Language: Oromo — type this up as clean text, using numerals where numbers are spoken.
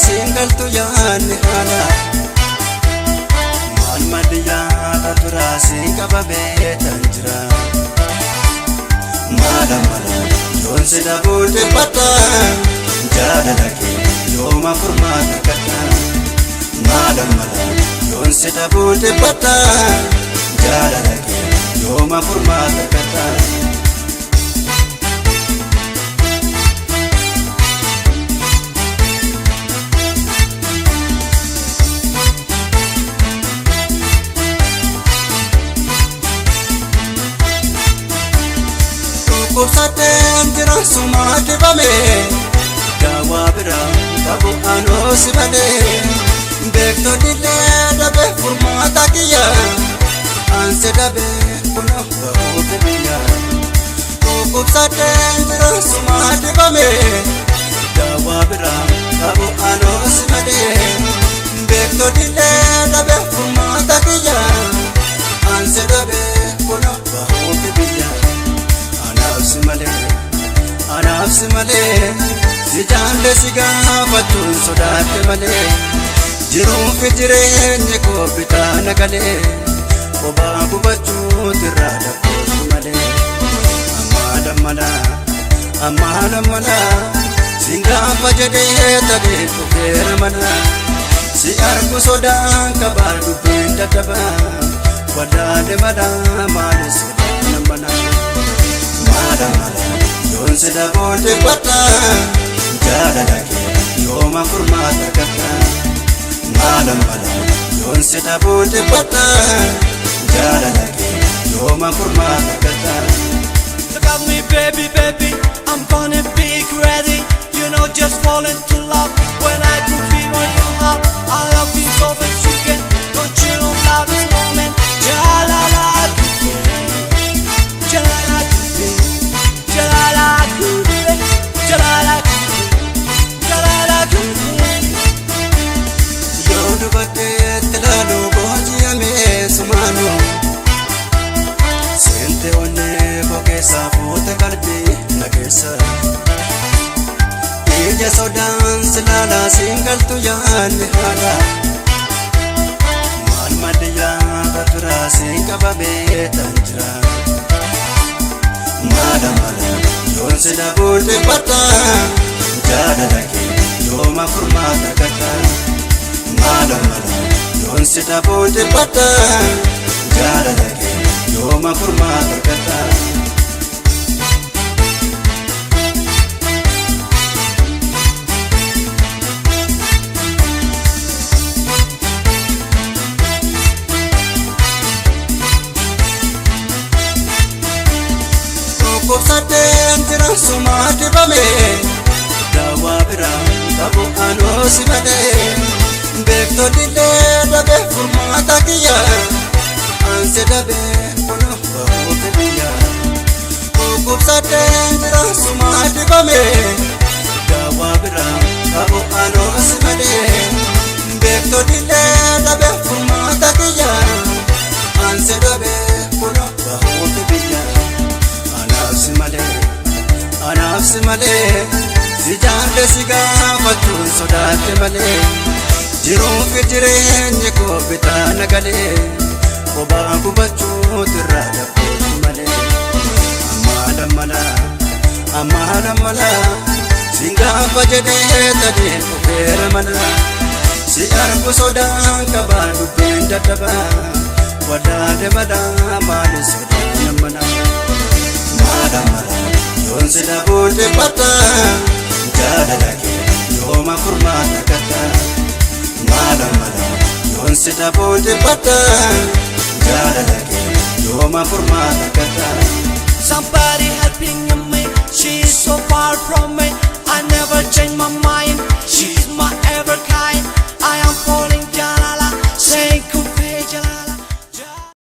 siin galtu yaanni haala. Maal maddi yaada turaa siin qabamee tan jira. Maala mala yoon si dhabuu dhiphadha, jaalala kee yooma furmaata argadha. Maala mala yoon si dhabuu dhiphadha, jaalala kee yooma furmaata argadha. Dhukkubsadheen jira sumaa dibame, daawaa biraa qabu anoo si malee. Beektonni illee dhabe furmaata kiyya, ansi dhabe kunoo bahuufi biyya. Dhukkubsadheen jira sumaa dibame, daawaa biraa qabu anoo si malee. Beektonni illee dhabe furmaata kiyya, ansi dhabe kunoo bahuufi biyya. Anaaf si malee, anaaf si malee, si jaalle si gaafachuun sodaadhe malee. Jiruufi jireenyi koo bitaa na galee, kophaa gubachuutu irraa dhabbootu malee. Ammaa lammana, ammaa lammana, sin gaafa jedhee tadee dhufeera mana. Si argu sodaan qabaa dubbiin dadhabaa, wadaade malaa maali sodaan mana. Maala mala yoon si dhabuu dhiphadha, jaalala kee yooma furmaata argadha. Maala mala yoon si dhabuu dhiphadha, jaalala kee yooma furmaata argadha. Look at me, baby, baby, I'm gonna be ready. Just fall into love when I could feel on your heart. I love you so much, you can. Don't you know love this moment? Jalala, jalala, jalala, jalala, jalala. Yoo dubarteetti ilaalu booji'amee sumaanu, seente onnee koo keessaa fuute qalbii na keessa. Ija sodaan si laalaa siin galtu yaanni haala. Maal maddi yaada turaa siin qabamee tan jira. Maala mala yoon si dhabuu dhiphadha, jaalala kee yooma furmaata argadha. Maala mala yoon si dhabuu dhiphadha, jaalala kee yooma furmaata argadha. Dhukkubsadheen jira sumaa dibame, daawaa biraa qabu anoo si malee. Beektonni illee dhabe furmaata kiyya, ansi dhabe kunoo bahuufi biyya. Dhukkubsadheen jira sumaa dibame, daawaa biraa qabu anoo si malee. Beektonni illee dhabe furmaata kiyya, ansi dhabe kunoo bahuufi biyya. Anaaf si malee, anaaf si malee, si jaalle si gaafachuun sodaadhe malee. Jiruufi jireenyi koo bitaa na galee, kophaa gubachuutu irraa dhabbootu malee. Ammaa lammana, ammaa lammana, sin gaafa jedhee tadee dhufeera mana. Si argu sodaan qabaa dubbiin dadhabaa, wadaade malaa maali sodaan mana. Maala mala yoon si dhabuu dhiphadha, jaalala kee yooma furmaata argadha. Maala mala yoon si dhabuu dhiphadha, jaalala kee yooma furmaata argadha. Somebody helping me, she's so far from me. I never change my mind.